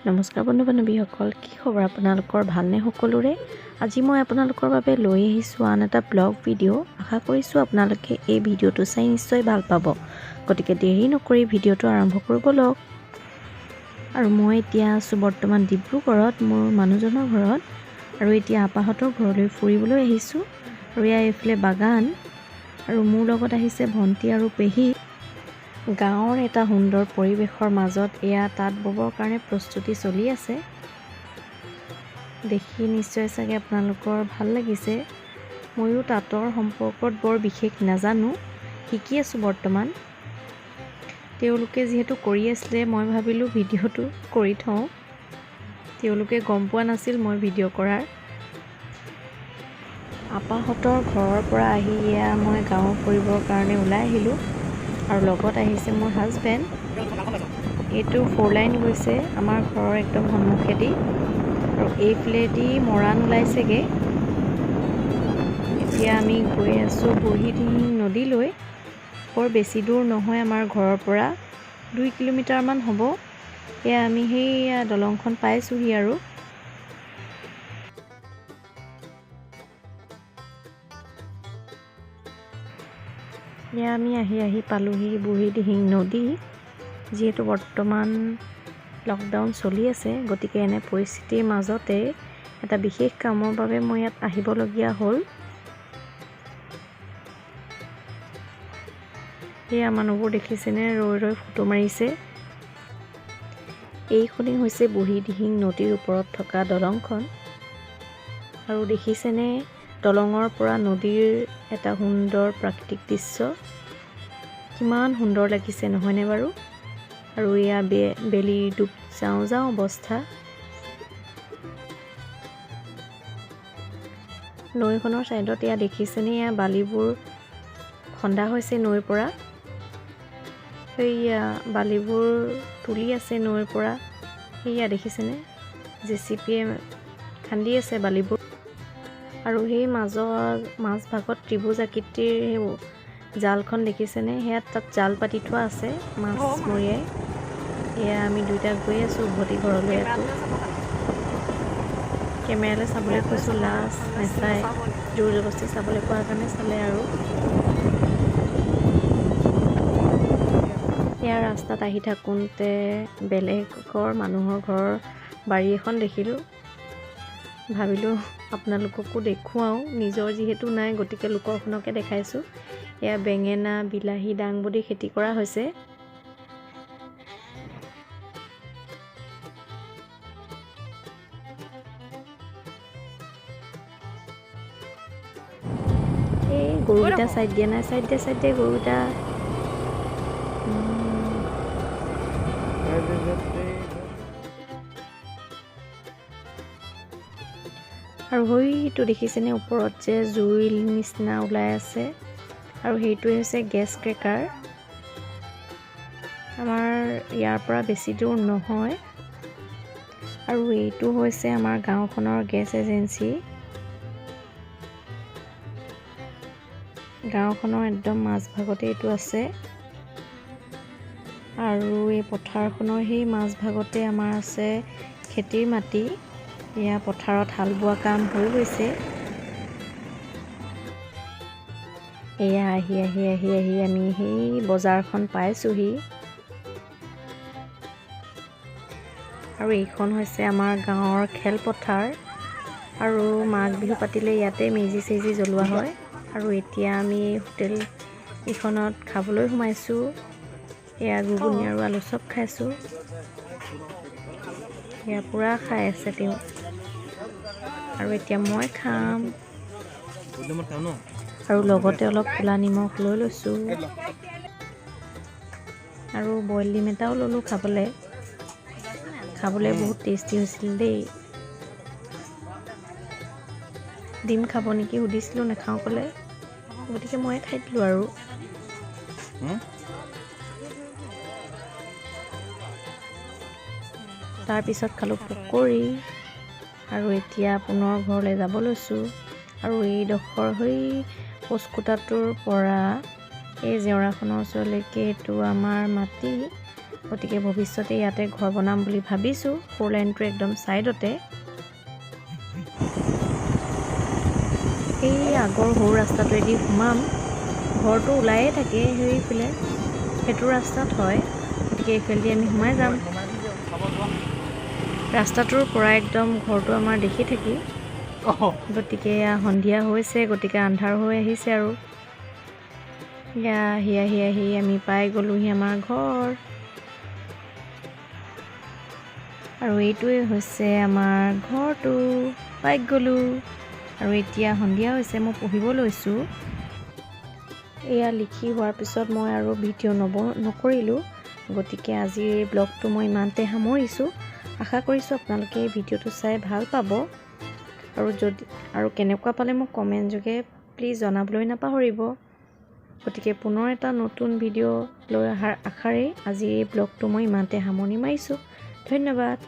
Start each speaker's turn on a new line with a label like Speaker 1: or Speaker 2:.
Speaker 1: নমস্কাৰ বন্ধু বান্ধৱীসকল, কি খবৰ আপোনালোকৰ? ভালনে সকলোৰে? আজি মই আপোনালোকৰ বাবে লৈ আহিছোঁ আন এটা ব্লগ ভিডিঅ'। আশা কৰিছোঁ আপোনালোকে এই ভিডিঅ'টো চাই নিশ্চয় ভাল পাব। গতিকে দেৰি নকৰি ভিডিঅ'টো আৰম্ভ কৰিব লওক। আৰু মই এতিয়া আছোঁ বৰ্তমান ডিব্ৰুগড়ত, মোৰ মানুহজনৰ ঘৰত। আৰু এতিয়া আপাহঁতৰ ঘৰলৈ ফুৰিবলৈ আহিছোঁ। আৰু এয়া এইফালে বাগান আৰু মোৰ লগত আহিছে ভণ্টি আৰু পেহী। গাঁৱৰ এটা সুন্দৰ পৰিৱেশৰ মাজত এয়া তাঁত ববৰ কাৰণে প্ৰস্তুতি চলি আছে। দেখি নিশ্চয় চাগে আপোনালোকৰ ভাল লাগিছে। ময়ো তাঁতৰ সম্পৰ্কত বৰ বিশেষ নাজানো, শিকি আছোঁ বৰ্তমান। তেওঁলোকে যিহেতু কৰি আছিলে, মই ভাবিলোঁ ভিডিঅ'টো কৰি থওঁ। তেওঁলোকে গম পোৱা নাছিল মই ভিডিঅ' কৰাৰ। আপাহঁতৰ ঘৰৰ পৰা আহি এয়া মই গাঁও ফুৰিবৰ কাৰণে ওলাই আহিলোঁ আৰু লগত আহিছে মোৰ হাজবেণ্ড। এইটো ফ'ৰ লাইন গৈছে আমাৰ ঘৰৰ একদম সন্মুখেদি আৰু এইফালেদি মৰাণ ওলাইছেগৈ। এতিয়া আমি গৈ আছোঁ বুঢ়ীদিহিং নদীলৈ। বৰ বেছি দূৰ নহয় আমাৰ ঘৰৰ পৰা, 2 কিলোমিটাৰমান হ'ব। এয়া আমি সেইয়া দলংখন পাইছোঁহি। আৰু এয়া আমি আহি আহি পালোহি বুঢ়ীদিহিং নদী। যিহেতু বৰ্তমান লকডাউন চলি আছে, গতিকে এনে পৰিস্থিতিৰ মাজতে এটা বিশেষ কামৰ বাবে মই ইয়াত আহিবলগীয়া হ'ল। সেয়া মানুহবোৰ দেখিছেনে, ৰৈ ৰৈ ফটো মাৰিছে। এইখনেই হৈছে বুঢ়ীদিহিং নদীৰ ওপৰত থকা দলংখন। আৰু দেখিছেনে দলঙৰ পৰা নদীৰ এটা সুন্দৰ প্ৰাকৃতিক দৃশ্য, কিমান সুন্দৰ লাগিছে নহয়নে বাৰু? আৰু এয়া বেলি ডুব যাওঁ যাওঁ অৱস্থা। নৈখনৰ ছাইডত এয়া দেখিছেনে, এয়া বালিবোৰ খন্দা হৈছে নৈৰ পৰা। সেইয়া বালিবোৰ তুলি আছে নৈৰ পৰা। সেয়া দেখিছেনে, জেচিপিয়ে খান্দি আছে বালিবোৰ। আৰু সেই মাজৰ মাজভাগত ত্ৰিভুজ আকৃতিৰ সেই জালখন দেখিছেনে? সেয়া তাত জাল পাতি থোৱা আছে মাছ মৰিয়াই। এয়া আমি দুইটা গৈ আছোঁ উভতি ঘৰলৈ আকৌ। কেমেৰালৈ চাবলৈ কৈছোঁ, লাজ, নেচায়। জোৰ জবস্তি চাবলৈ কোৱাৰ কাৰণে চালে। আৰু এয়া ৰাস্তাত আহি থাকোঁতে বেলেগৰ মানুহৰ ঘৰৰ বাৰী এখন দেখিলোঁ। ভাবিলোঁ আপোনালোককো দেখুৱাওঁ। নিজৰ যিহেতু নাই, গতিকে লোকৰখনকে দেখাইছোঁ। এয়া বেঙেনা, বিলাহী, দাংবডি খেতি কৰা হৈছে। এই গৰুকেইটা চাইড দিয়া নাই। চাইড দে, চাইড দে গৰুকেইটা। আৰু সেইটো দেখিছেনে, ওপৰত যে জুইৰ নিচিনা ওলাই আছে? আৰু সেইটোৱে হৈছে গেছ ক্ৰেকাৰ। আমাৰ ইয়াৰ পৰা বেছি দূৰ নহয়। আৰু এইটো হৈছে আমাৰ গাঁওখনৰ গেছ এজেঞ্চি। গাঁওখনৰ একদম মাজভাগতে এইটো আছে। আৰু এই পথাৰখনৰ সেই মাজভাগতে আমাৰ আছে খেতিৰ মাটি। এয়া পথাৰত হাল বোৱা কাম হৈ গৈছে। এয়া আহি আহি আহি আহি আমি সেই বজাৰখন পাইছোঁহি। আৰু এইখন হৈছে আমাৰ গাঁৱৰ খেলপথাৰ। আৰু মাঘ বিহু পাতিলে ইয়াতে মেজি চেজি জ্বলোৱা হয়। আৰু এতিয়া আমি হোটেল এইখনত খাবলৈ সোমাইছোঁ। এয়া ঘুগুনি আৰু আলু চপ খাইছোঁ। এয়া পূৰা খাই আছে তেওঁ। আৰু এতিয়া মই খাম আৰু লগতে অলপ ক'লা নিমখ লৈ লৈছোঁ আৰু বইল ডিম এটাও ল'লোঁ খাবলৈ। খাবলৈ বহুত টেষ্টি হৈছিল দেই। ডিম খাব নেকি সুধিছিলোঁ, নাখাওঁ ক'লে। গতিকে ময়ে খাই দিলোঁ। আৰু তাৰপিছত খালোঁ পকৰি। আৰু এতিয়া পুনৰ ঘৰলৈ যাব লৈছোঁ। আৰু এইডোখৰ সেই পোষ্টকোটাটোৰ পৰা এই জেওৰাখনৰ ওচৰলৈকে এইটো আমাৰ মাটি। গতিকে ভৱিষ্যতে ইয়াতে ঘৰ বনাম বুলি ভাবিছোঁ, ফ'ৰ লাইনটোৰ একদম ছাইডতে। এই আগৰ সৰু ৰাস্তাটোৱেদি সোমাম, ঘৰটো ওলায়ে থাকে সেইফালে, সেইটো ৰাস্তাত হয়। গতিকে এইফালেদি আমি সোমাই যাম। ৰাস্তাটোৰ পৰা একদম ঘৰটো আমাৰ দেখি থাকি। গতিকে এয়া সন্ধিয়া হৈছে, গতিকে আন্ধাৰ হৈ আহিছে আৰু এয়া আহি আহি আহি আমি পাই গ'লোহি আমাৰ ঘৰ। আৰু এইটোৱে হৈছে আমাৰ ঘৰটো, পাই গ'লোঁ। আৰু এতিয়া সন্ধিয়া হৈছে, মই পঢ়িব লৈছোঁ। এয়া লিখি হোৱাৰ পিছত মই আৰু ভিডিঅ' নকৰিলোঁ। গতিকে আজিৰ এই ব্লগটো মই ইমানতে সামৰিছোঁ। আশা কৰিছোঁ আপোনালোকে এই ভিডিঅ'টো চাই ভাল পাব। আৰু যদি আৰু কেনেকুৱা পালে মোক কমেণ্ট যোগে প্লিজ জনাবলৈ নাপাহৰিব। গতিকে পুনৰ এটা নতুন ভিডিঅ' লৈ অহাৰ আশাৰে আজিৰ এই ব্লগটো মই ইমানতে সামৰণি মাৰিছোঁ। ধন্যবাদ।